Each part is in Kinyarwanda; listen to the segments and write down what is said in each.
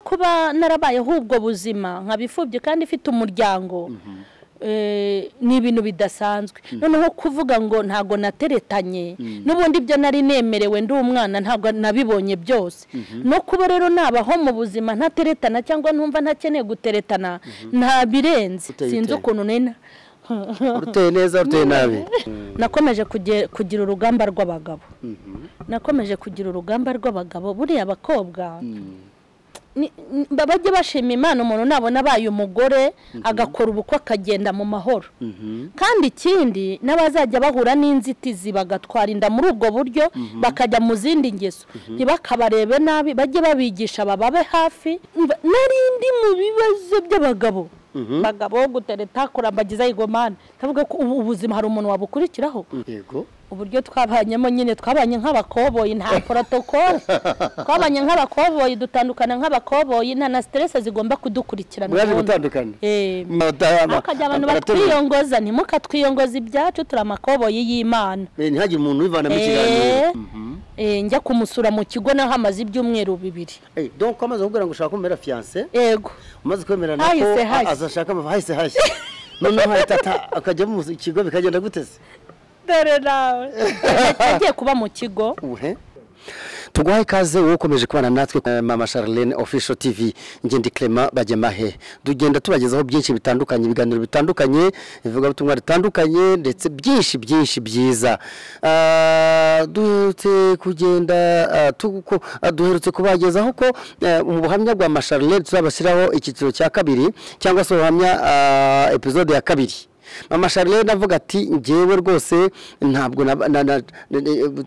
Kuba narabayeho ubwo buzima nkabifubye kandi ifite umuryango, ni ibintu bidasanzwe. Noneho kuvuga ngo ntago nateretanye, n'ubundi ibyo nari nemerewe ndi umwana ntabwo nabibonye byose. No kuba rero nabaho mu buzima ntateretana cyangwa ntumva ntakeneye guteretana, nta birenze. Sinzi ukuntu nena uruteye neza uruteye nabi. Nakomeje kugira urugamba rw'abagabo. Nakomeje kugira urugamba rw'abagabo. Buriya abakobwa bajye bashima Imana, umuntu nabona abaye umugore agakora ubukwe akagenda mu mahoro. Kandi ikindi n'abazajya bahura n'inzitizi bagatwara inda muri ubwo buryo bakajya mu zindi ngeso, ntibakabarebe nabi, bajye babigisha bababe hafi. Narindi mu bibazo by'abagabo, bagabo gutereta kurambagiza igomana, ndavuga ko ubuzima hari umuntu wabukurikiraho. Yego, uburyo twabanyemo nyine twabanye nk'abakoboyi, nta protocol, twabanye nk'abakoboyi, dutandukana nk'abakoboyi, nta na stress zigomba kudukurikirana. Mwaje gutandukana akajya abantu batwiyongoza, ntimukatwiyongoza ibyacu, turi amakoboyi y'Imana. Ntihagire umuntu wivana mu kiganiro. Njya kumusura mu kigo naho amaze ibyumweru 2. Donc amaze kugira ngo ushaka kumera fiancé? Yego, umaze kwemera nako azashaka hahise hashye. Noneho ahita akajya mu kigo bikagenda guteze. Dore nawe agiye kuba mu kigo. Tuguhaye ikaze wowe ukomeje kubana natwe Mama Charlene Official TV. Ngendi Clement Bagemahe, tugenda tubagezaho byinshi bitandukanye, ibiganiro bitandukanye, ivugabutumwa ritandukanye, ndetse byinshi byinshi byiza. Duherutse kugenda duherutse kubagezaho ko mu buhamya bwa Mama Charlene tuzabashyiraho icyiciro cya kabiri cyangwa se ubuhamya episode ya 2. Mama Charlene avuga ati ngewe rwose ntabwo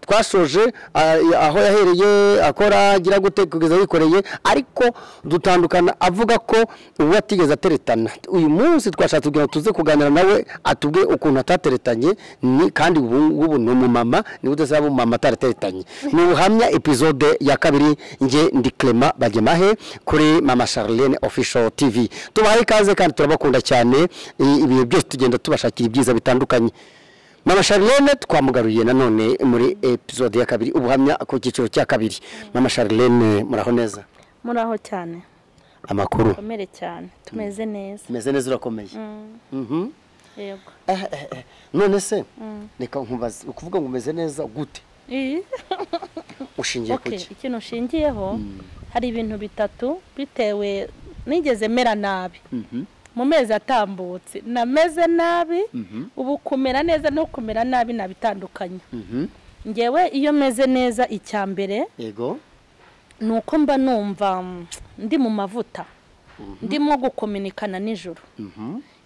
twashoje aho yahereye akora agira gute kugeza yikoreye, ariko dutandukana avuga ko ubu atigeze ateretana. Uyu munsi twashatse kugira ngo tuze kuganira nawe atubwe ukuntu atateretanye, ni kandi ubu ni umumama, ni udasaba umumama atarateretanye. Ni ubuhamya episode ya 2. Nge ndi Clement Bagemahe kuri Mama Charlene Official TV. Tubahaye ikaze kandi turabakunda cyane, ibihe byose tugenda tubashakira ibyiza bitandukanye. Mama Charlene twamugaruye nanone muri episode ya 2, ubuhamya ku cyiciro cya 2. Mama Charlene muraho neza? Muraho cyane. Amakuru? Komere cyane, tumeze neza. Tumeze neza, urakomeye. Yego. None se reka nkubaze, ukuvuga ngo umeze neza gute? Ushingiye kuki? Ikintu ushingiyeho hari ibintu bitatu bitewe nigeze mera nabi. Mu mezi atambutse nameze nabi, ubu kumera neza no kumera nabi nabitandukanye. Ngewe iyo meze neza icya mbere, yego, nuko mba numva ndi mu mavuta, ndimo gukominikana nijoro.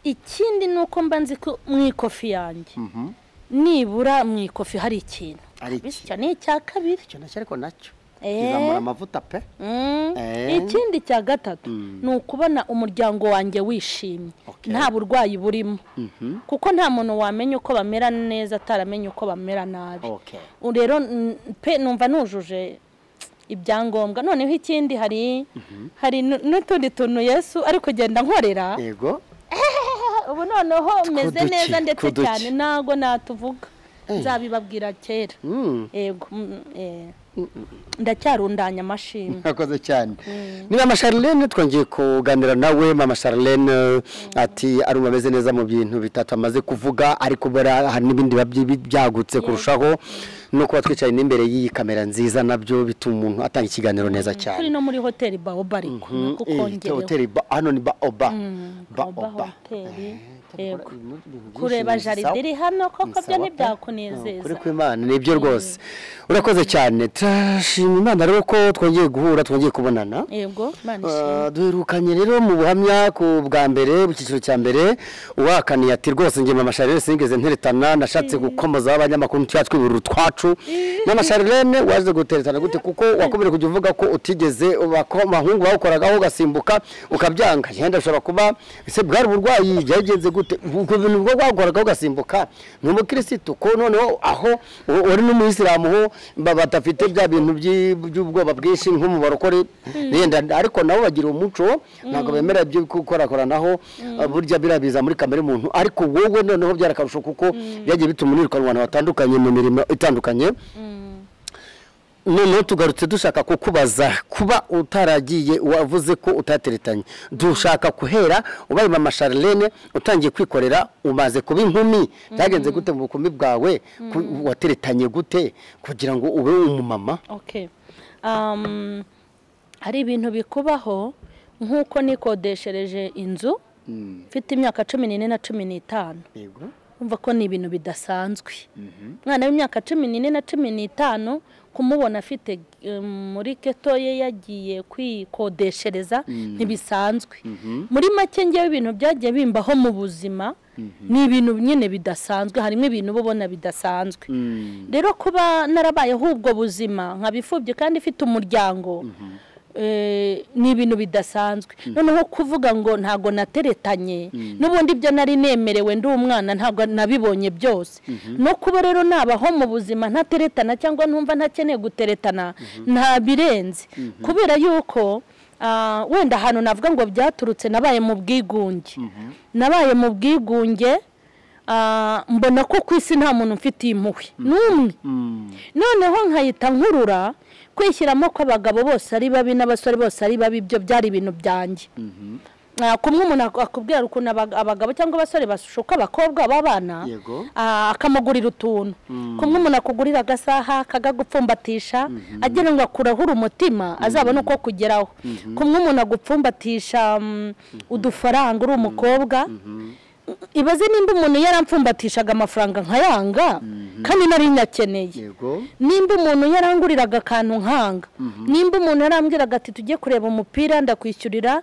Ikindi nuko mba nzi ko mu ikofi yanjye nibura mu ikofi hari ikintu. Icyo ni icya kabiri. Icyo nacyo ariko nacyo kizamura amavuta pe. Ikindi cya gatatu ni ukubona umuryango wanjye wishimye, nta burwayi burimo, kuko nta muntu wamenya uko bamera neza ataramenye uko bamera nabi. Rero pe numva nujuje ibyangombwa. Noneho ikindi hari n'utundi tuntu Yesu ari kugenda nkorera. Yego, ubu noneho meze neza ndetse cyane, ntago natuvuga, nzabibabwira kera. Yego, ndacyarundanya amashimwe. Murakoze cyane. Ni Mama Charlene twongeye kuganira nawe. Mama Charlene ati arumva ameze neza mu bintu bitatu amaze kuvuga, ariko hari n'ibindi byagutse kurushaho, no kuba twicaye n'imbere y'iyi kamera nziza nabyo bituma umuntu atanga ikiganiro neza cyane. Turi no muri hoteli Baoba, ariko kukongereho hoteli hano ni Baoba. Baoba hoteli. Yego, kureba jaride iri hano koko byo ntibyakunezeza. Kuri kw'Imana nibyo rwose. Urakoze cyane. Turashima Imana rero ko twongeye guhura, twongeye kubonana. Yego, Imana ishimwe. Duherukanye rero mu buhamya ku bwa mbere, mu cyiciro cya mbere, uwakaniye ati rwose nge Mama Charlene singeze nteretana, nashatse gukomoza abanyamakuru twibura utwacu. Mama Charlene waje guteretana gute kuko wakomeje kujya uvuga ko utigeze abahungu bawukoragaho ugasimbuka ukabyanga? Yenda ushobora kuba ese bwari uburwayi byagenze gute? Ubwo bintu bwo gwagoraga ugasimbuka ni umukristo ko noneho aho uri n'umuyisilamu ho badafite bya bintu by'ubwoba bwinshi nko mu barokore yenda, ariko nabo bagira umuco ntabwo bemera ibyo gukorakoranaho, burya birabiza muri kamere muntu. Ariko wowe noneho byarakarusho kuko byagiye bituma unirukanwa abantu batandukanye mu mirimo itandukanye. Noneho tugarutse dushaka kukubaza kuba utaragiye, wavuze ko utateretanye, dushaka guhera ubaye mama Charlene utangiye kwikorera, umaze kuba inkumi, byagenze gute mu bukumi bwawe? Wateretanye gute kugira ngo ube umumama? Okay. Hari ibintu bikubaho nk'uko nikodeshereje inzu mfite imyaka 14 na 15. Yego. Umva ko ni ibintu bidasanzwe. Umwana w'imyaka 14 na 15 kumubona afite muri keto ye yagiye kwikodeshereza ntibisanzwe. Muri make ngewe ibintu byagiye bimbaho mu buzima ni ibintu nyine bidasanzwe, harimo ibintu ubona bidasanzwe. Rero kuba narabayeho ubwo buzima nkabifubye kandi ifite umuryango, ni ibintu bidasanzwe. Noneho kuvuga ngo ntago nateretanye, n'ubundi ibyo nari nemerewe ndi umwana ntago nabibonye byose. No kuba rero nabaho mu buzima ntateretana cyangwa ntumva ntakeneye guteretana, nta birenze. Kubera yuko wenda ahantu navuga ngo byaturutse, nabaye mu bwigunge. Nabaye mu bwigunge, mbona ko ku isi nta muntu mfitiye impuhwe n'umwe. Noneho nkahita nkurura kwishyiramo ko abagabo bose ari babi n'abasore bose ari babi, ibyo byari ibintu byanjye. Kumwe umuntu akubwira ukuntu abagabo cyangwa abasore bashuka abakobwa b'abana, akamugurira utuntu. Kumwe umuntu akugurira agasaha akagupfumbatisha agira ngo akurahure umutima azabone uko kugeraho. Kumwe umuntu agupfumbatisha udufaranga uri umukobwa. Ibaze nimba umuntu yarampfumbatishaga amafaranga nkayanga kandi nari nyakeneye. Nimba umuntu yaranguriraga akantu nkanga, nimba umuntu yarambwiraga ati tujye kureba umupira ndakwishyurira,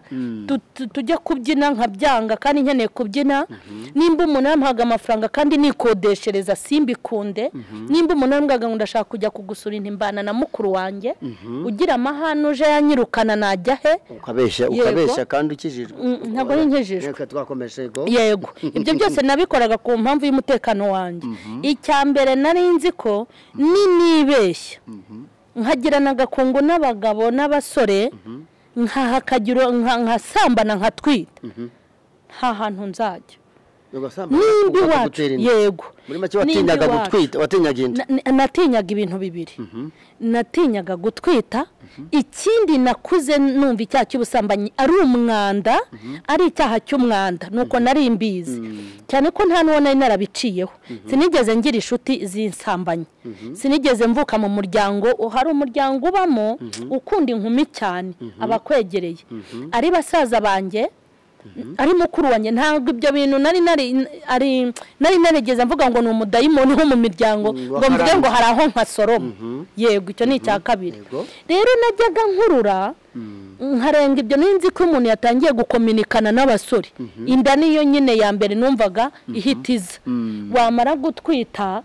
tujye kubyina nkabyanga kandi nkeneye kubyina, nimba umuntu yampaga amafaranga kandi nikodeshereza simbikunde, nimba umuntu yarambwiraga ngo ndashaka kujya kugusura intimbana na mukuru wanjye ugira amahane uje yanyirukana najya he? Ukabeshya, ukabeshya kandi ukijijwe. Ntabwo ari nkijijwe. Reka twakomeje go. Yego. Ibyo byose nabikoraga ku mpamvu y'umutekano wanjye. Icya mbere nari nzi ko ninibeshya nkagirana agakungu n'abagabo n'abasore, nkahakagira nkasambana nkatwita, nta hantu nzajya. Nimba iwacu, yego. Muri make watinyaga gutwita, watinyaga inda? Natinyaga ibintu bibiri. Natinyaga gutwita, ikindi nakuze numva icyaha cy'ubusambanyi ari umwanda, ari icyaha cy'umwanda, nuko nari mbizi. Cyane ko nta n'uwo nari narabiciyeho. Sinigeze ngira inshuti z'insambanyi. Sinigeze mvuka mu muryango, hari umuryango ubamo ukunda inkumi cyane, abakwegereye. Ari basaza banjye, ari mukuru wanjye, ntabwo ibyo bintu nari narigeze mvuga ngo ni umudayimoni wo mu miryango, ngo mvuge ngo hari aho nkasoroma. Yego, icyo ni icya kabiri. Rero najyaga nkurura nkarenga ibyo, ninzi ko umuntu yatangiye gukominikana n'abasore, inda niyo nyine ya mbere numvaga ihitiza. Wamara gutwita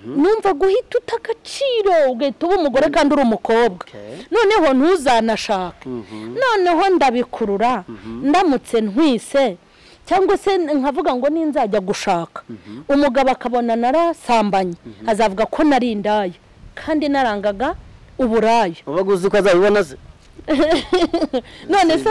numva guhita uta agaciro, ugahita uba umugore kandi uri umukobwa. Noneho ntuzanashake. Noneho ndabikurura ndamutse ntwise cyangwa se nkavuga ngo ninzajya gushaka, umugabo akabona narasambanye, azavuga ko nari indaya kandi narangaga uburaya. Ubaga uzi ko azabibona se? None se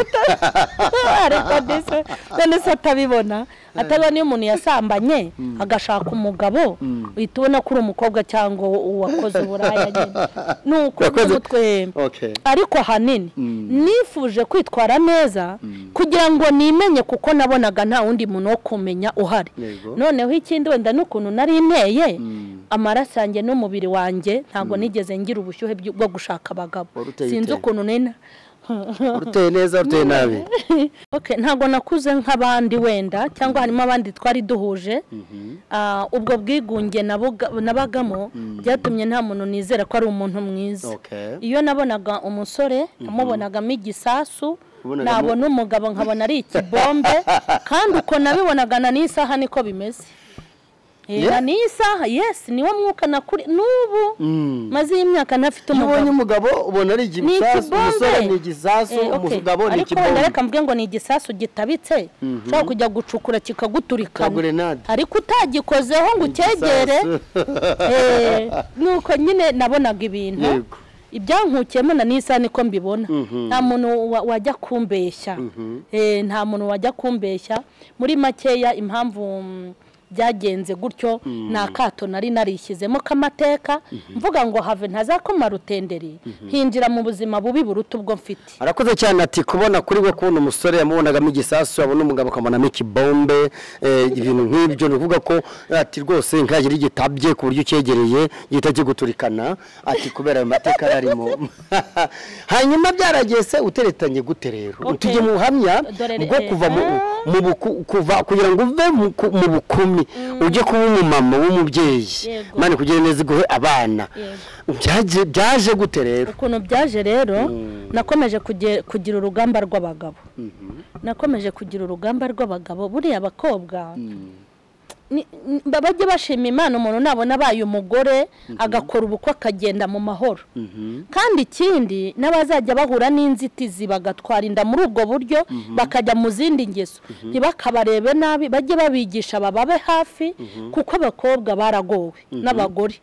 atabibona, atabona iyo umuntu yasambanye agashaka umugabo, uhita ubona ko uri umukobwa cyangwa uwakoze uburaya nyine. Nuko umutwe. Ariko ahanini nifuje kwitwara neza kugira ngo nimenye, kuko nabonaga nta wundi muntu wo kumenya uhari. Noneho ikindi wenda n'ukuntu nari nteye, amaraso yanjye n'umubiri wanjye ntabwo nigeze ngira ubushyuhe bwo gushaka abagabo. Sinzi ukuntu nena. Uruteye neza, uruteye nabi. Okay, ntabwo nakuze nk'abandi wenda cyangwa harimo abandi twari duhuje. Ubwo bwigunge nabagamo byatumye nta muntu nizera ko ari umuntu mwiza. Iyo nabonaga umusore namubonagamo igisasu, nabona umugabo nkabona ari ikibombe, kandi uko nabibonaga na n'isaha niko bimeze. Ni isaha, yes, niwo mwuka nakuri nubu maze imyaka ntafite umugabo. Ubonye umugabo ubona ari igisasu, umusore ni igisasu, umugabo ni ikibombe. Ariko reka mvuge ngo ni igisasu gitabitse, ushobora kujya gucukura kikaguturika. Ariko utagikozeho ngo ucyegere. Nuko nyine nabonaga ibintu. Ibyankukiyemo na nisa niko mbibona. Nta muntu wajya kumbeshya. Nta muntu wajya kumbeshya. Muri makeya impamvu Byagenze gutyo, ni akato nari narishyizemo k'amateka, mvuga ngo have ntazakoma rutenderi, hinjira mu buzima bubi buruta ubwo mfite. Arakoze cyane. Ati kubona kuri we, kubona umusore yamubonagamo igisasu, abona umugabo akabonamo ikibombe, ibintu nk'ibyo. Ni ukuvuga ko ati rwose nkagira igitabye ku buryo ucyegereye gihita kiguturikana, ati kubera ayo mateka yarimo. Hanyuma byaragiye se uteretanye gute rero? Tujye mu buhamya bwo kuva kuva kugira ngo uve mu bukumi ujye kuba umumama w'umubyeyi, Imana kugira neza iguhe abana. Byaje gute rero? Ukuntu byaje rero, nakomeje kugira urugamba rw'abagabo. Nakomeje kugira urugamba rw'abagabo. Buriya abakobwa bajye bashima Imana umuntu nabona abaye umugore agakora ubukwe akagenda mu mahoro. Kandi ikindi, n'abazajya bahura n'inzitizi bagatwara inda muri ubwo buryo, bakajya mu zindi ngeso, ntibakabarebe nabi, bajye babigisha, bababe hafi, kuko abakobwa baragowe n'abagore.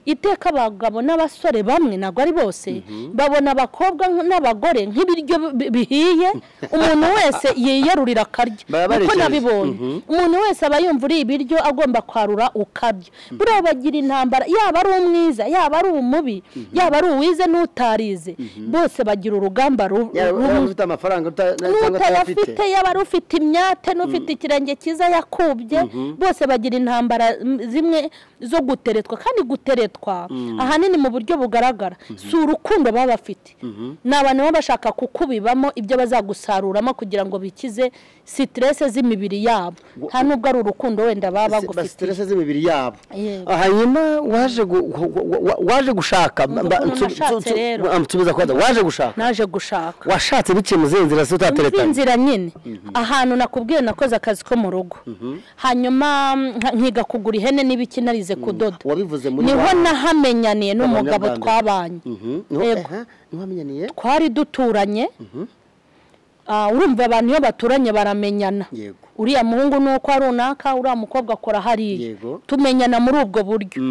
Iteka abagabo n'abasore bamwe, ntabwo ari bose, babona abakobwa n'abagore nk'ibiryo bihiye, umuntu wese yiyarurira akarya. Niko nabibonye. Umuntu wese aba yumva uri ibiryo agomba kwarura ukarya. Buriya bagira intambara, yaba ari umwiza, yaba ari umubi, yaba ari uwize n'utarize, bose bagira urugamba. Yaba ufite amafaranga n'utayafite, yaba ari ufite imyate n'ufite ikirenge cyiza yakubye, bose bagira intambara zimwe zo guteretwa. Kandi guteretwa ahanini mu buryo bugaragara si urukundo baba bafite, ni abantu baba bashaka kukubibamo ibyo bazagusaruramo kugira ngo bikize stress z'imibiri yabo, nta nubwo ari urukundo wenda baba bagufite, stress z'imibiri yabo. Hanyuma waje gushaka, nsubiza kwaza, waje gushaka? Naje gushaka. Washatse biciye mu zihe nzira se utateretanye? Inzira nyine ahantu nakubwiye, nakoze akazi ko mu rugo, hanyuma nkiga kugura ihene n'ibiki, narize kudoda. Wabivuze muri niho nahamenyaniye n'umugabo twabanye. Twari duturanye. Urumva abantu iyo baturanye baramenyana. Uriya muhungu nuko runaka, uriya mukobwa akora hariya, tumenyana muri ubwo buryo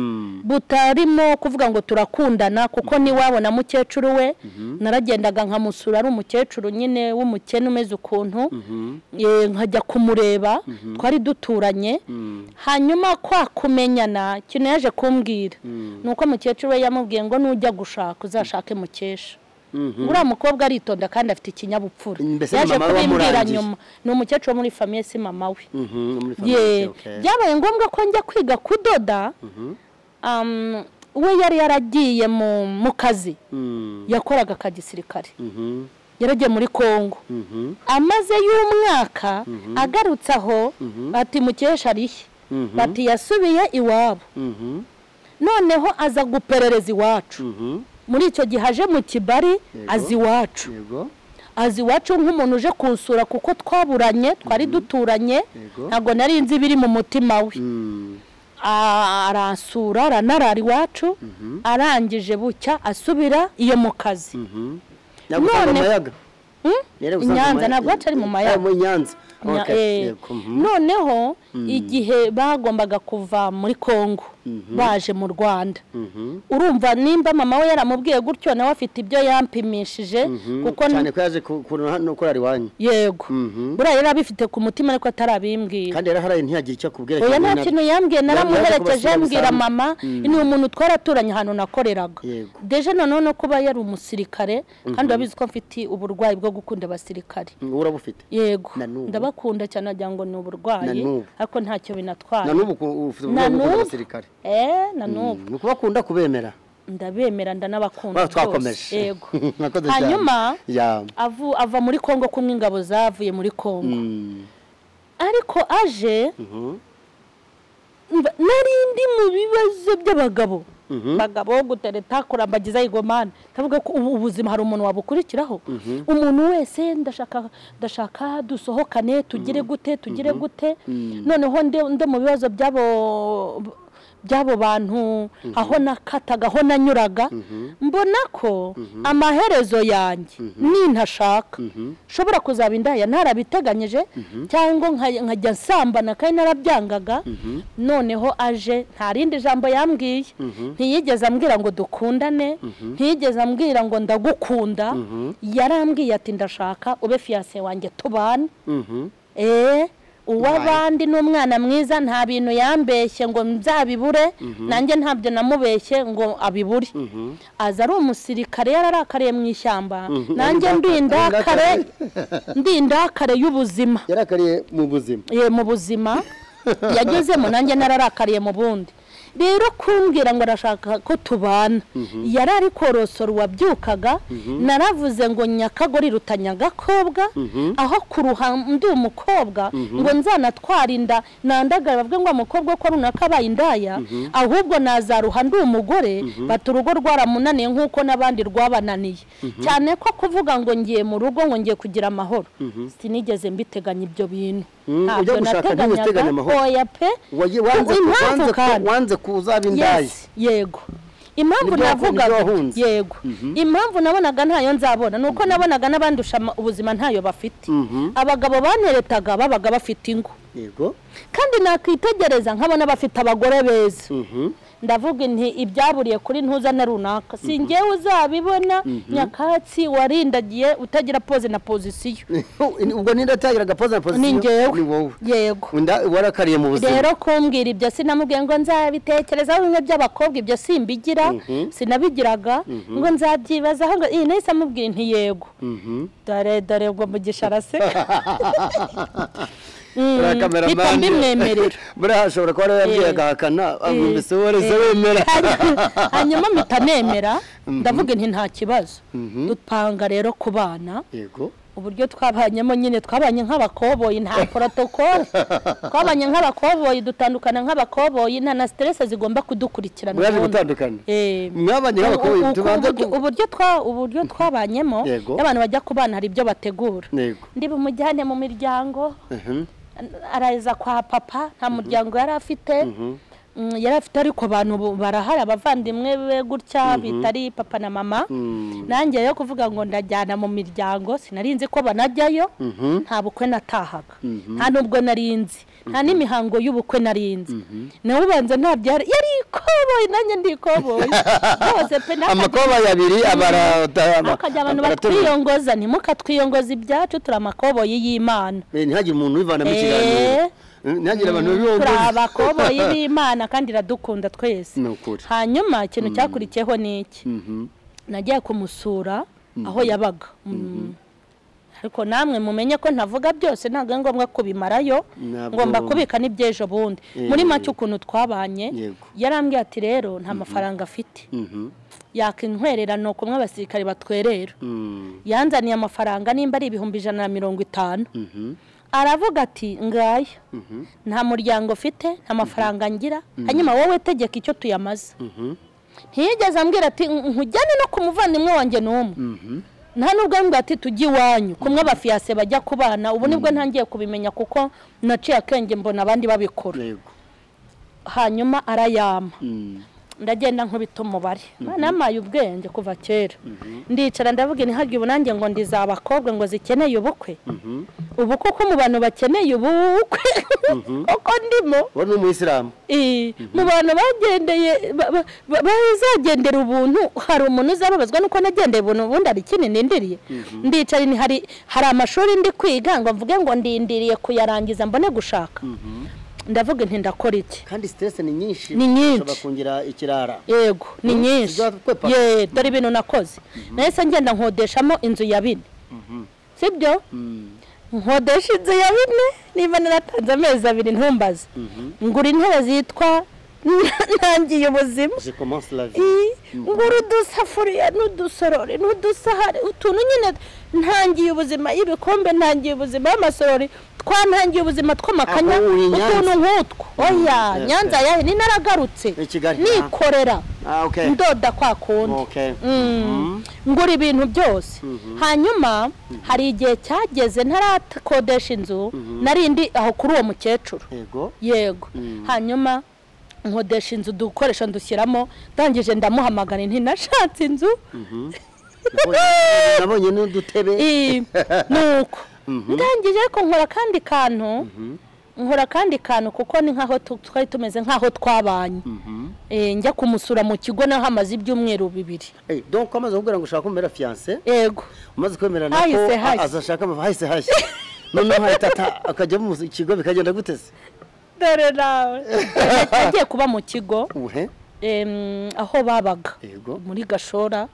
butarimo kuvuga ngo turakundana, kuko niwabo na mukecuru we naragendaga nkamusura, ari umukecuru nyine w'umukene umeze ukuntu, nkajya kumureba, twari duturanye. Hanyuma kwa kumenyana, ikintu yaje kumbwira nuko mukecuru we yamubwiye ngo nujya gushaka uzashake mukesha. Uriya mukobwa aritonda kandi afite ikinyabupfura. Yaje kubimbwira nyuma, ni umukecuru muri famille, si mama we. Byabaye ngombwa ko njya kwiga kudoda. We yari yaragiye mu kazi, yakoraga ka gisirikare, yaragiye muri Kongo, amaze y'umwaka agarutse aho, ati mukesha arihe? Bati yasubiye iwabo. Noneho aza guperereza iwacu. Muri icyo gihe aje mu Kibari, azi iwacu, azi iwacu nk'umuntu uje kunsura, kuko twaburanye, twari duturanye, ntabwo nari nzi ibiri mu mutima we. Aransura, aranarara iwacu, arangije bucya asubira iyo mu kazi. None Nyanza, ntabwo ari mu Mayaga. Noneho igihe bagombaga kuva muri Kongo baje mu Rwanda, urumva nimba mama we yaramubwiye gutyo, nawe afite ibyo yampimishije, kuko cyane ko yaje kurara iwanyu. Yego, buriya yari abifite ku mutima ariko atarabimbwira. Kandi yaraharaye ntiyagira icyo akubwira. Oya, nta kintu yambwiye, naramuherekeje mbwira mama, ni umuntu twaraturanye ahantu nakoreraga. Deje noneho no kuba yari umusirikare, kandi urabizi ko mfite uburwayi bwo gukunda abasirikare. Urabufite? Yego, ndabakunda cyane, wagira ngo ni uburwayi, ariko ntacyo binatwaye. Na n'ubu ufite uburwayi bwo gukunda abasirikare? Na n'ubu. Ni ukubakunda, kubemera? Ndabemera, ndanabakunda. Twakomeje. Yego. Hanyuma ava muri Kongo kumwe ingabo zavuye muri Kongo. Ariko aje nari ndi mu bibazo by'abagabo. Bagabo gutereta, kurambagiza igomana. Ndavuga ko ubuzima hari umuntu wabukurikiraho. Umuntu wese ndashaka dusohokane, tugire gute, tugire gute. Noneho ndi mu bibazo by'abo bantu, aho nakataga, aho nanyuraga, mbona ko amaherezo yanjye nintashaka nshobora kuzaba indaya ntarabiteganyije, cyangwa nkajya nsambana kandi narabyangaga. Noneho aje nta rindi jambo yambwiye, ntiyigeze ambwira ngo dukundane, ntiyigeze ambwira ngo ndagukunda, yarambwiye ati ndashaka ube fiancé wanjye tubane. Uw'abandi ni umwana mwiza, nta bintu yambeshye ngo nzabibure, nanjye ntabyo namubeshye ngo abibure. Aza ari umusirikare yararakariye mu ishyamba, nanjye ndi indakare y'ubuzima. Yarakariye mu buzima. Ye, mu buzima yagezemo, nanjye nararakariye mu bundi. Rero kumbwira ngo arashaka ko tubana, yari ari korosora uwabyukaga. Naravuze ngo nyakagori ruta nyagakobwa, aho kuruha ndi umukobwa ngo nzanatwara inda nandagara bavuge ngo umukobwa ko runaka abaye indaya, ahubwo nazaruha ndi umugore. Bati urugo rwaramunaniye nk'uko n'abandi rwabananiye. Cyane ko kuvuga ngo ngiye mu rugo ngo ngiye kugira amahoro, sinigeze mbiteganya ibyo bintu. Ujya gushaka ntiwiteganya amahoro. Oya pe. Wanze kuzaba indaya. Yego. Impamvu navugaga, yego, impamvu nabonaga ntayo nzabona nuko nabonaga n'abandusha ubuzima ntayo bafite. Abagabo banteretaga babaga bafite ingo. Yego. Kandi nakwitegereza nkabona bafite abagore beza. Ndavuga nti ibyaburiye kuri ntuza na runaka, singewe uzabibona. Nyakatsi warindagiye utagira pose na position. Ubwo ninda atagiraga pose na position ni wowe. Yego. Warakariye mu buzima. Rero kumbwira ibyo sinamubwiye ngo nzabitekerezaho bimwe by'abakobwa, ibyo simbigira, sinabigiraga ngo nzabyibazaho ngo nahise amubwira nti yego. Dore dore ubwo Mugisha araseka. Kameramani buriya ashobora kuba yabwiye agahakana mbese wese wemera. Hanyuma mpita nemera, ndavuga nti nta kibazo. Dupanga rero ku bana. Yego. Uburyo twabanyemo nyine twabanye nk'abakoboyi, nta protocol. Twabanye nk'abakoboyi, dutandukana nk'abakoboyi, nta na stress zigomba kudukurikirana. Mwaje gutandukana. Mwabanye nk'abakoboyi tubanze uburyo twabanyemo, abantu bajya kubana hari ibyo bategura. Ndi bumujyane mu miryango. Araza kwa papa, nta muryango yari afite. Yari afite ariko abantu barahari abavandimwe be gutya bitari papa na mama. Nanjye yo kuvuga ngo ndajyana mu miryango sinarinzi ko banajyayo. Nta bukwe natahaga, nta nubwo narinzi, nta n'imihango y'ubukwe narinzi. Nawe ubanza ntabyara, yari ikoboyi nanjye ndi ikoboyi bose pe. Amakoboyi abiri akajya abantu batwiyongoza, ntimukatwiyongoza ibyacu, turi amakoboyi y'Imana. Ntihagire umuntu wivana mu kiganiro. Ntihagire abantu biyongoza. Turi abakoboyi b'Imana kandi iradukunda twese. Hanyuma ikintu cyakurikiyeho ni iki? Nagiye kumusura aho yabaga. Ariko namwe mumenye ko ntavuga byose, ntabwo ari ngombwa kubimarayo, ngomba kubika n'ibyejo bundi. Muri make ukuntu twabanye, yarambwiye ati rero nta mafaranga afite, yaka intwererano kumwe abasirikare batwerera. Yanzaniye amafaranga nimba ari 150,000. Aravuga ati ngaya, nta muryango ufite, nta mafaranga ngira, hanyuma wowe tegeka icyo tuyamaze. Ntiyigeze ambwira ati nkujyane no ku muvandimwe wanjye n'umwe. Nta nubwo ambwira ati tujye iwanyu kumwe abafiyase bajya kubana. Ubu nibwo ntangiye kubimenya kuko naciye akenge mbona abandi babikora. Hanyuma arayama. Ndagenda nkubita umubare. Namaye ubwenge kuva kera. Ndicara ndavuga nti harya ubu nanjye ngo ndiza abakobwa ngo zikeneye ubukwe. Ubu koko mu bantu bakeneye ubukwe koko ndimo. Wowe ni umuyisilamu. Mu bantu bagendeye bazagendera ubuntu, hari umuntu uzababazwa nuko nagendeye ubuntu, ubundi ari kinini nindiriye. Ndicara ni hari amashuri ndi kwiga ngo mvuge ngo ndindiriye kuyarangiza mbone gushaka. Ndavuga nti ndakora iki? Kandi stress ni nyinshi, ushobora kungira ikirara. Yego, ni nyinshi. Ye, dore ibintu nakoze. Nahise ngenda nkodeshamo inzu ya 4. Sibyo? Nkodesha inzu ya 4 niba naratanze amezi 2 ntumbaze. Ngura intebe zitwa ntangiye ubuzima. Je commence la vie. Ngura udusafuriya n'udusorori n'udusahari, utuntu nyine ntangiye ubuzima, ibikombe ntangiye ubuzima, amasorori twantangiye ubuzima twamakanya, utuntu nk'utwo. Oya, Nyanza yahe ni naragarutse nikorera ndoda kwa kundi. Ngura ibintu byose. Hanyuma hari igihe cyageze ntarakodesha inzu, narindi aho kuri uwo mukecuru. Yego. Hanyuma nkodesha inzu dukoresha ndushyiramo, ndangije ndamuhamagara nti nashatse inzu. Nabonye n'udutebe. Nuko ndangije ariko nkora kandi kantu, kuko ni nkaho twari tumeze nkaho twabanye. Njya kumusura mu kigo naho amaze ibyumweru 2. Donc amaze kugira ngo ushaka kumera fiancé? Yego. Umaze kwemera nako azashaka hahise hashya. Noneho ahita akajya mu kigo bikagenda guteze. Dore nawe agiye kuba mu kigo aho babaga muri Gashora,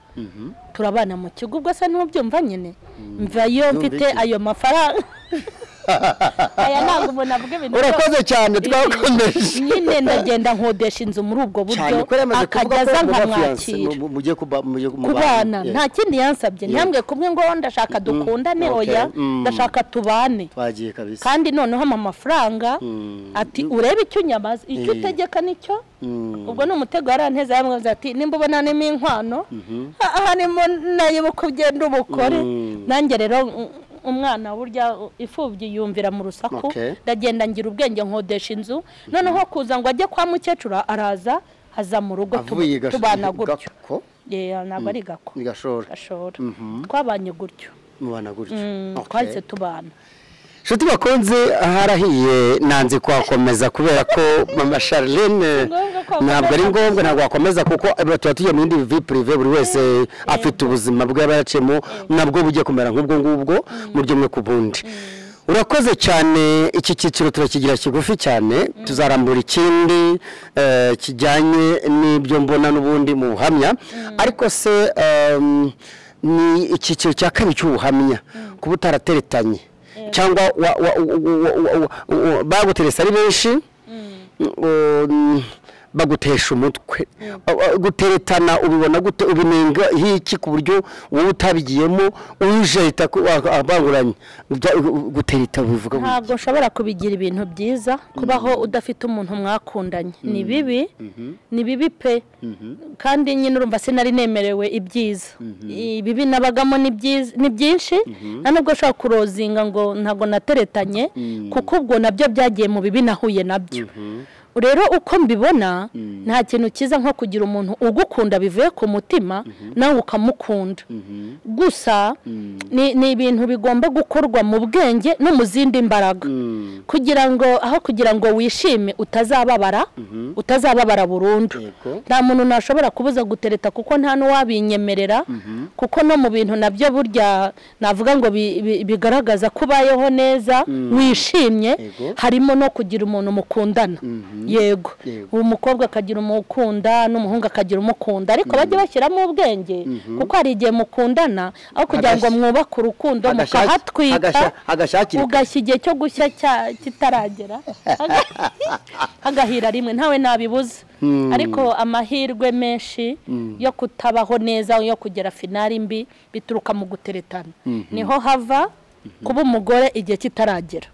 turabana mu kigo. Ubwo se ntubyumva nyine, mvayo mfite ayo mafaranga. Aya ntabwo umuntu avuga ibintu. Urakoze cyane, twakomeje nyine. Ndagenda nkodesha inzu muri ubwo buryo, akajya nkamwakira kubana. Nta kindi yansabye, ntiyambwiye kumwe ngo ndashaka dukundane, oya ndashaka tubane. Kandi noneho ama mafaranga ati urebe icyo unyamaza, icyo utegeka nicyo. Ubwo ni umutego yaranteze, yamwaza ati nimba ubona nimo inkwano aha nimo nayo ugenda ubukore. Nanjye rero umwana burya ifubyi yumvira mu rusaku, ndagenda ngira ubwenge nkodesha inzu. Noneho kuza ngo ajye kwa mukecuru, araza aza mu rugo tubana gutyo. Ntabwo ari Gako, Gashora. Twabanye gutyo, twahise tubana. Nshuti bakunze, harahiye nanze kwakomeza kubera ko mama Charlene ntabwo ari ngombwa, ntabwo wakomeza kuko tuba tugiye mu yindi vie privée, buri wese afite ubuzima bwe yacemo nabwo bugiye kumera nk'ubwo ngubwo mu byumwe ku bundi. Urakoze cyane, iki cyiciro turakigira kigufi cyane, tuzarambura ikindi kijyanye n'ibyo mbona n'ubundi mu buhamya. Ariko se ni icyiciro cya kabiri cy'ubuhamya, kuba utarateretanye cyangwa baguteresa ari benshi bagutesha umutwe. Guteretana ubibona gute, ubinenga hiki ku buryo wowe utabigiyemo uje ahita abanguranye? Gutereta bivuga ntabwo nshobora kubigira ibintu byiza kubaho udafite umuntu mwakundanye, ni bibi, ni bibi pe. Kandi nyine urumva sinari nemerewe ibyiza, ibibi nabagamo ni byinshi. Nta nubwo nshobora kurozinga ngo ntabwo nateretanye, kuko ubwo nabyo byagiye mu bibi nahuye nabyo. Rero uko mbibona, nta kintu cyiza nko kugira umuntu ugukunda bivuye ku mutima nawe ukamukunda. Gusa ni ibintu bigomba gukorwa mu bwenge no mu zindi mbaraga, kugira ngo aho kugira ngo wishime utazababara, utazababara burundu. Nta muntu nashobora kubuza gutereta kuko nta n'uwabinyemerera, kuko no mu bintu nabyo burya navuga ngo bigaragaza ko ubayeho neza wishimye, harimo no kugira umuntu mukundana. Yego, umukobwa akagira umukunda n'umuhungu akagira umukunda, ariko bajye bashyiramo ubwenge, kuko hari igihe mukundana aho kugira ngo mwubake urukundo mukahatwika, ugashya igihe cyo gushya kitaragera, hagahira rimwe, ntawe nabibuza. Ariko amahirwe menshi yo kutabaho neza, yo kugera finali mbi, bituruka mu guteretana. Niho hava kuba umugore igihe kitaragera.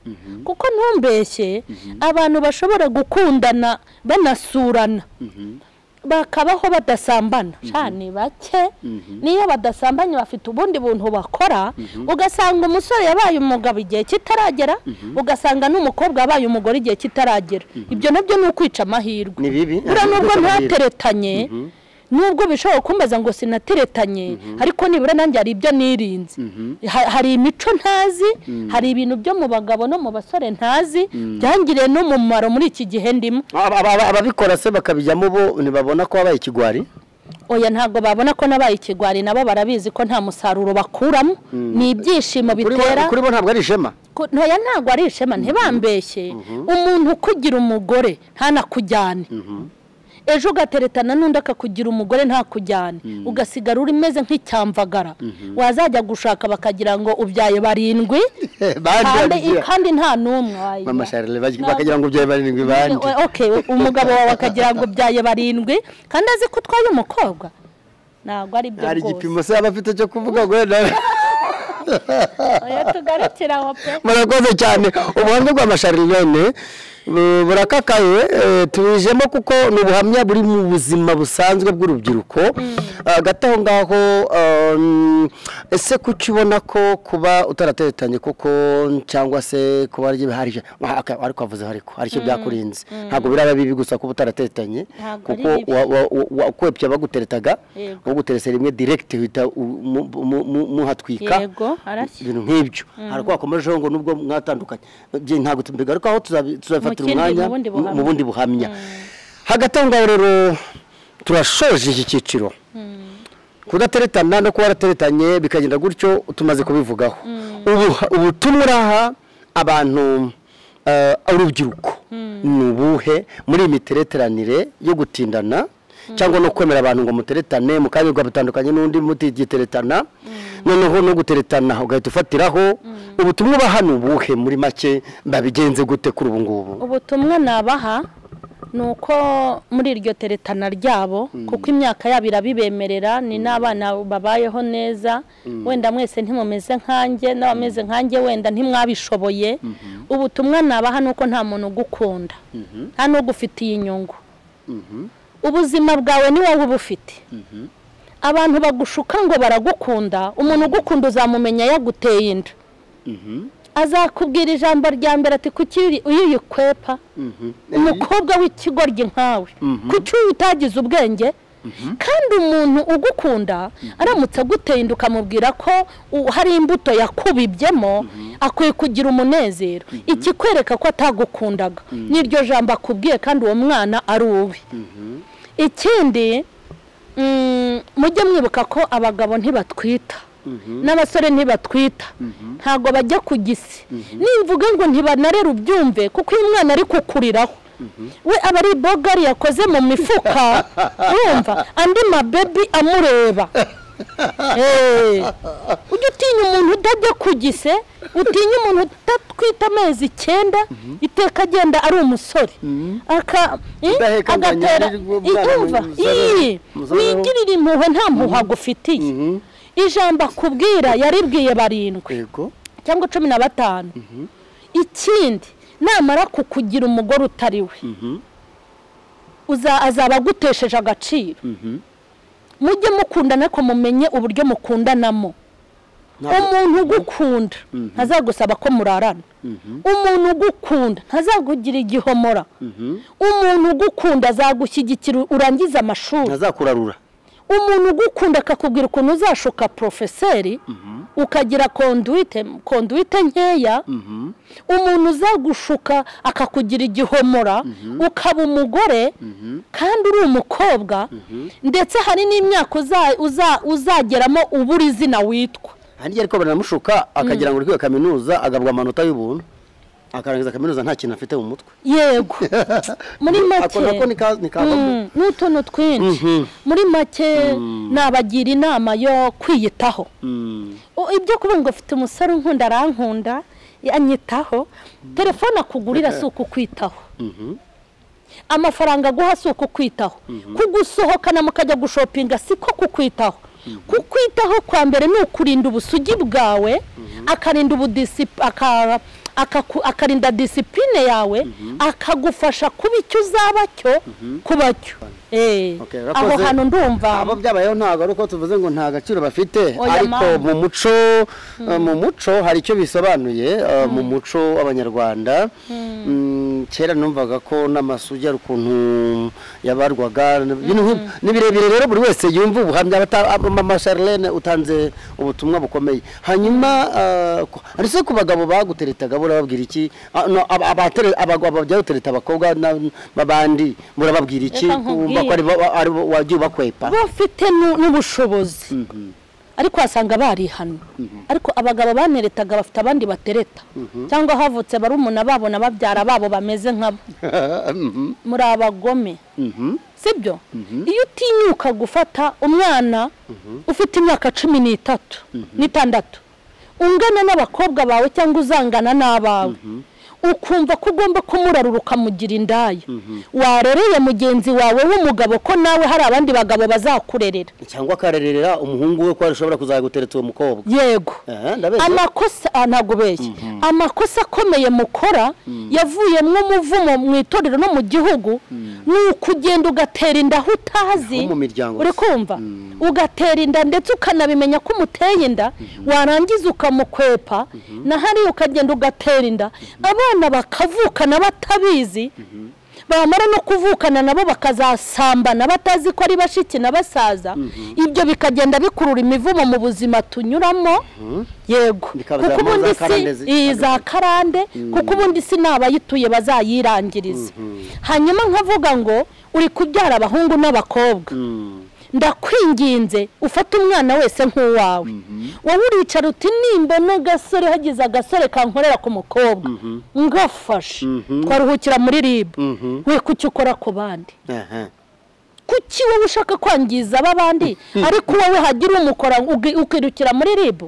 Kuko ntumbeshye, abantu bashobora gukundana banasurana bakabaho badasambana cyane bake, niyo badasambanye bafite ubundi buntu bakora. Ugasanga umusore yabaye umugabo igihe kitaragera, ugasanga n'umukobwa yabaye umugore igihe kitaragera. Ibyo nabyo ni ukwica amahirwe. Buriya nubwo ntateretanye, nubwo bishobora kumbaza ngo sinateretanye, ariko nibura nanjye hari ibyo nirinze. Hari imico ntazi, hari ibintu byo mu bagabo no mu basore ntazi, byangiriye n'umumaro muri iki gihe ndimo. Ababikora se bakabijyamo bo ntibabona ko wabaye ikigwari? Oya, ntabwo babona ko nabaye ikigwari, nabo barabizi ko nta musaruro bakuramo. Ni ibyishimo bitera kuri bo, ntabwo ari ishema. Ntoya, ntabwo ari ishema, ntibambeshye. Umuntu kugira umugore ntanakujyane, ejo ugateretana n'undi akakugira umugore ntakujyane, ugasigara uri meze nk'icyamvagara. Wazajya gushaka bakagira ngo ubyaye barindwi, kandi nta n'umwe. Mama Charlene bakagira ngo ubyaye barindwi bandi. Okay, umugabo wawe akagira ngo ubyaye barindwi kandi azi ko utwaye umukobwa. Ntabwo ari byo rwose. Hari igipimo se aba afite cyo kuvuga ngo oya tugarukira aho pe. Murakoze cyane, ubuhamya bwa Charlene burakakaye, tubijemo kuko ni ubuhamya buri mu buzima busanzwe bw'urubyiruko. Hagati aho ngaho, ese kuki ubona ko kuba utarateretanye koko, cyangwa se kuba hari ariko avuze ariko hari icyo byakurinze, ntabwo biraba bibi gusa kuba utarateretanye, kuko wakwepye abaguteretaga uguterese rimwe direct uhita muhatwika ibintu nk'ibyo. Hari ko wakomejeho ngo nubwo mwatandukanye ntabwo tubigarukaho, tuzabifatira umwanya mu bundi buhamya. Hagati aho ngaho rero turashoje iki cyiciro. Kudateretana no kuba warateretanye bikagenda gutyo tumaze kubivugaho. Ubutumwa uraha abantu urubyiruko ni ubuhe muri iyi mitereteranire yo gutindana cyangwa no kwemera abantu ngo muteretane mukanyurwa bitandukanye n'undi mutigiteretana, noneho no guteretana ugahita ufatiraho ubutumwa ubaha ni ubuhe muri make, babigenze gute kuri ubu ngubu? Ubutumwa nabaha ni uko muri iryo teretana ryabo, kuko imyaka yabo irabibemerera, ni n'abana babayeho neza, wenda mwese ntimumeze nkanjye, n'abameze nkanjye wenda ntimwabishoboye. Ubutumwa nabaha ni uko nta muntu ugukunda, nta n'ugufitiye inyungu. Ubuzima bwawe ni wowe ubufite. Abantu bagushuka ngo baragukunda, umuntu ugukunda uzamumenya yaguteye inda. Azakubwira ijambo rya mbere ati kuki uyikwepa, umukobwa w'ikigoryi nkawe, kuki utagize ubwenge. Kandi umuntu ugukunda aramutse aguteye inda ukamubwira ko hari imbuto yakubibyemo, akwiye kugira umunezero. Ikikwereka ko atagukundaga n'iryo jambo akubwiye, kandi uwo mwana ari uwe. Ikindi, mujye mwibuka ko abagabo ntibatwita, n'abasore ntibatwita, ntabwo bajya ku gisi. Nimvuga ngo ntibanarera ubyumve, kuko uyu mwana ari kukuriraho we aba ari bogari yakoze mu mifuka, urumva andi mabebi amureba. Ujye utinya umuntu utajya ku gise, utinya umuntu utatwita amezi 9, iteka agenda ari umusore, agatera imva, wigirira impuhwe nta mpuhwe agufitiye. Ijambo akubwira yaribwiye 7 cyangwa 15. Ikindi, namara kukugira umugore utari we, azaba agutesheje agaciro. Mujye mukundana ko mumenye uburyo mukundanamo. Umuntu ugukunda ntazagusaba ko murarana, umuntu ugukunda ntazakugira igihomora, umuntu ugukunda azagushyigikira urangize amashuri, ntazakurarura. Umuntu ugukunda akakubwira ukuntu uzashuka profeseri ukagira konduite nkeya. Umuntu uzagushuka akakugira igihomora ukaba umugore kandi uri umukobwa, ndetse hari n'imyaka uzageramo ubura izina witwa. Hanjye ariko banamushuka akagira ngo uri kwiga kaminuza agabwa amanota y'ubuntu, akarangiza kaminuza nta kintu afite mu mutwe. Yego. Muri make n'utuntu twinshi. Muri make nabagira inama yo kwiyitaho. Ibyo kuvuga ngo afite umusore unkunda arankunda anyitaho, telefone akugurira si ukukwitaho, amafaranga aguha si ukukwitaho, kugusohokana mukajya gushopinga siko kukwitaho. Kukwitaho kwa mbere ni ukurinda ubusugi bwawe, akarinda akarinda disipline yawe, akagufasha kuba icyo uzaba cyo kuba cyo. Aho hantu ndumva abo byabayeho ntago ari uko tuvuze ngo nta gaciro bafite, ariko mu muco hari icyo bisobanuye. Mu muco w'Abanyarwanda kera numvaga ko n'amasugi ari ukuntu yabarwaga, ni birebire rero buri wese yumva ubuhamya. Mama Charlene utanze ubutumwa bukomeye. Hanyuma ariko ku bagabo baguteretaga burababwira iki? Abagabo byagutereta abakobwa babandi murababwira iki? Kumva ko ari wagiye bakwepa bafite n'ubushobozi, ariko wasanga barihano. Ariko abagabo baneretaga bafite abandi batereta, cyangwa havutse barumuna babo na babyara babo bameze nkabo. Muri abagome, sibyo? Iyo utinyuka gufata umwana ufite imyaka 13 n'itandatu ungana n'abakobwa bawe cyangwa uzangana n'abawe, ukumva ko ugomba kumurarura ukamugira indaya, warereye mugenzi wawe w'umugabo ko nawe hari abandi bagabo bazakurerera, cyangwa akarerera umuhungu we ko ashobora kuzagutereta uwo mukobwa. Yego. Amakosa ntabwo beshye, amakosa akomeye mukora yavuyemo umuvumo mu itorero no mu gihugu, ni ukugenda ugatera inda aho utazi, uri kumva ugatera inda ndetse ukanabimenya ko umuteye inda, warangiza ukamukwepa na hari ukagenda ugatera inda abana bakavukana batabizi, bamara no kuvukana nabo bakazasambana batazi ko ari bashiki na basaza. Ibyo bikagenda bikurura imivumo mu buzima tunyuramo. Yego, kuko ubundi si za karande, kuko ubundi si n'abayituye bazayirangiriza. Hanyuma nkavuga ngo uri kubyara abahungu n'abakobwa, Ndakwinginze ufate umwana wese nk'uwawe. Wowe uricara uti nimbona agasore, hagize agasore kankorera ku mukobwa ngafashe, twaruhukira muri RIB. We kuki ukora ku bandi? Kuki wowe ushaka kwangiza abandi ariko wowe hagira umukora ukirukira muri RIB?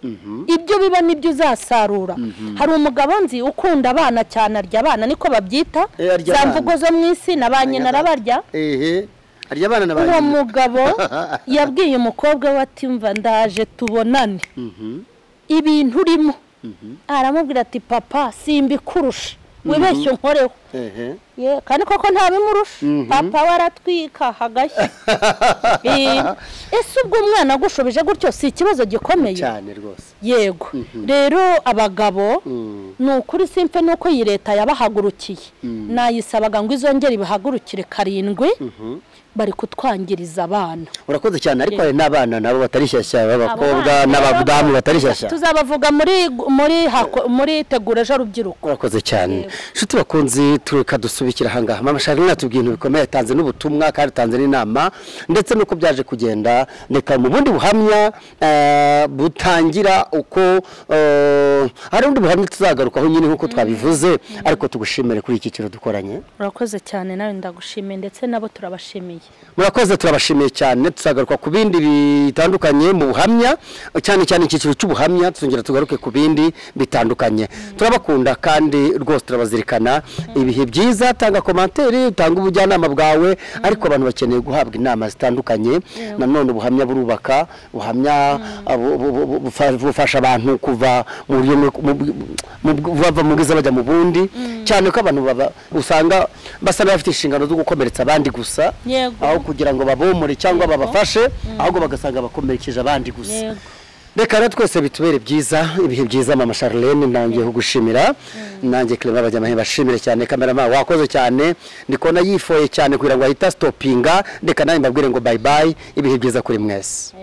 Ibyo biba nibyo uzasarura. Hari umugabo nzi ukunda abana cyane, arya abana niko babyita, za mvugo zo mu isi na ba nyina arabarya. Uwo mugabo yabwiye umukobwa we ati mva ndaje tubonane, ibintu urimo. Aramubwira ati papa simbikurusha, wibeshye unkoreho. Kandi koko ntabimurusha, papa we aratwika hagashya. Ese ubwo umwana agushubije gutyo si ikibazo gikomeye cyane rwose? Yego. Rero abagabo ni ukuri simpe nuko iyi leta yabahagurukiye, nayisabaga ngo izongere ibahagurukire 7, bari kutwangiriza abana. Urakoze cyane. Ariko hari n'abana nabo batari shyashya, b'abakobwa n'abadamu batari shyashya, tuzabavuga muri tegura ejo rubyiruko. Urakoze cyane nshuti bakunzi, tureka dusubikira ahangaha. Mama Charlene atubwiye ibintu bikomeye, yatanze n'ubutumwa kandi yatanze n'inama ndetse nuko byaje kugenda. Reka mu bundi buhamya butangira uko hari undi buhamya tuzagarukaho nyine nkuko twabivuze, ariko tugushimire kuri iki cyiciro dukoranye. Urakoze cyane nawe ndagushimiye, ndetse nabo turabashimiye. Murakoze, turabashimiye cyane. Tuzagaruka ku bindi bitandukanye mu buhamya, cyane cyane icyiciro cy'ubuhamya, tuzongera tugaruke ku bindi bitandukanye. Turabakunda kandi rwose turabazirikana. Ibihe byiza, tanga komantere, tanga ubujyanama bwawe, ariko abantu bakeneye guhabwa inama zitandukanye. Nanone ubuhamya burubaka, ubuhamya bufasha abantu kuva mu buryo bava mu bwiza bajya mu bundi, cyane ko abantu usanga basa n'abafite inshingano zo gukomeretsa abandi gusa, aho kugira ngo babomore cyangwa babafashe, ahubwo bagasanga bakomerekeje abandi gusa. Reka rero twese bitubere byiza, ibihe byiza. Mama Charlene nangiye kugushimira, nanjye Clement Bajyamahe bashimire cyane. Cameraman wakoze cyane, ndikona yifoye cyane kugira ngo ahita stopinga. Reka nanjye mbabwire ngo bye bye, ibihe byiza kuri mwese.